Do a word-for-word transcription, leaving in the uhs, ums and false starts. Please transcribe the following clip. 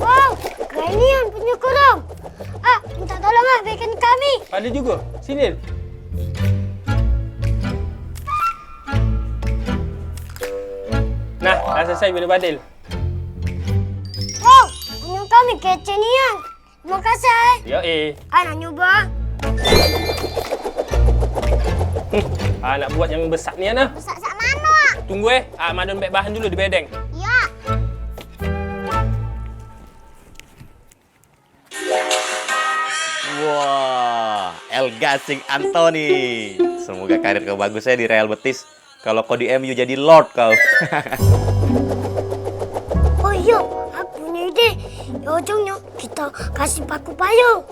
Wow, keren nian punyo kurung. Ah, minta tolong ah, bikin kami. Ada juga. Sini. Nah, dah selesai bini badil. Wow, punyo kami kece nian. Terima kasih, eh. Yo, eh. Ah, nak nyoba. Hmm, ah, nak buat yang besak nian, ah. Besak sak mano? Tunggu, eh. Ah, madon bek bahan dulu di bedeng. Yo. Wah, El Gasing Anthony. Semoga karir kau bagus ya di Real Betis. Kalau kau di M U jadi Lord kau. Oh iyo, aku punyo ide. Ya ujungnyo kito kasih paku payung.